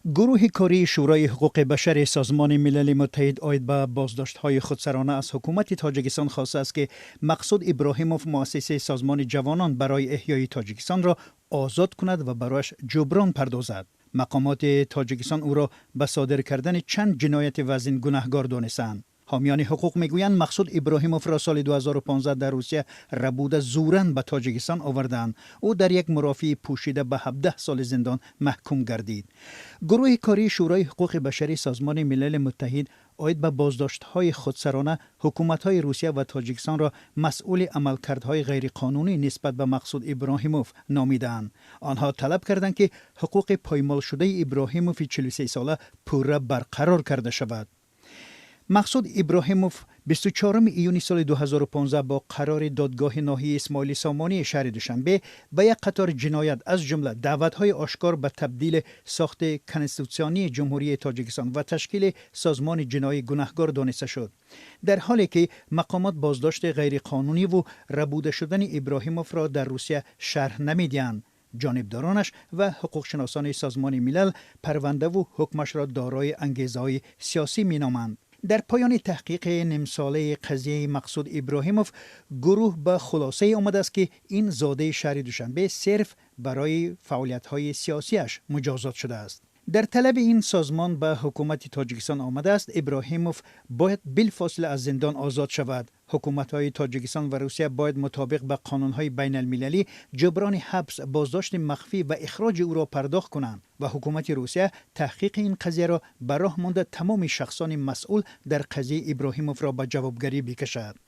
Гурӯҳи кории Шӯрои ҳуқуқи башари Созмони Милали Муттаҳид оид ба боздоштҳои худсарона аз ҳукумати Тоҷикистон хостааст, ки Мақсуд Иброҳимов, муассиси Созмони ҷавонон барои эҳёи Тоҷикистонро озод кунад ва барояш ҷуброн пардозад. Мақомоти Тоҷикистон ӯро ба содир кардани чанд ҷинояти вазин гунаҳгор донистаанд. Ҳомиёни ҳуқуқ мегӯянд, Мақсуд Иброҳимовро соли 2015 дар Русия рабуда, зӯран ба Тоҷикистон овардаанд. Ӯ дар як мурофиаи пӯшида ба 17 соли зиндон маҳкум гардид. Гурӯҳи кории Шӯрои ҳуқуқи башарии Созмони Милали Муттаҳид оид ба боздоштҳои худсарона ҳукуматҳои Русия ва Тоҷикистонро масъули амалкардҳои ғайриқонунӣ нисбат ба Мақсуд Иброҳимов номидаанд. Онҳо талаб карданд, ки ҳуқуқи поймолшудаи Иброҳимови 43сола пурра барқарор карда шавад. Мақсуд Иброҳимов 24 июни соли 2015 бо қарори додгоҳи ноҳияи Исмоили Сомонии шаҳри Душанбе ба як қатор ҷиноят, аз ҷумла даъватҳои ошкор ба табдили сохти конститутсионии Ҷумҳурии Тоҷикистон ва ташкили созмони ҷиноӣ гунаҳгор дониста шуд. Дар ҳоле ки мақомот боздошти ғайриқонуниву рабуда шудани Иброҳимовро дар Русия шарҳ намедиҳанд, ҷонибдоронаш ва ҳуқуқшиносони Созмони Милал парвандаву ҳукмашро дорои ангезаҳои сиёсӣ меноманд. Дар поёни таҳқиқи нимсолаи қазияи Мақсуд Иброҳимов гурӯҳ ба хулосае омадааст, ки ин зодаи шаҳри Душанбе сирф барои фаъолиятҳои сиёсиаш муҷозот шудааст. Дар талаби ин созмон ба ҳукумати Тоҷикистон омадааст, Иброҳимов бояд билфосила аз зиндон озод шавад. Ҳукуматҳои Тоҷикистон ва Русия бояд мутобиқ ба қонунҳои байналмилалӣ ҷуброни ҳабс, боздошти махфӣ ва ихроҷи ӯро пардохт кунанд ва ҳукумати Русия таҳқиқи ин қазияро ба роҳ монда, тамоми шахсони масъул дар қазияи Иброҳимовро ба ҷавобгарӣ бикашад.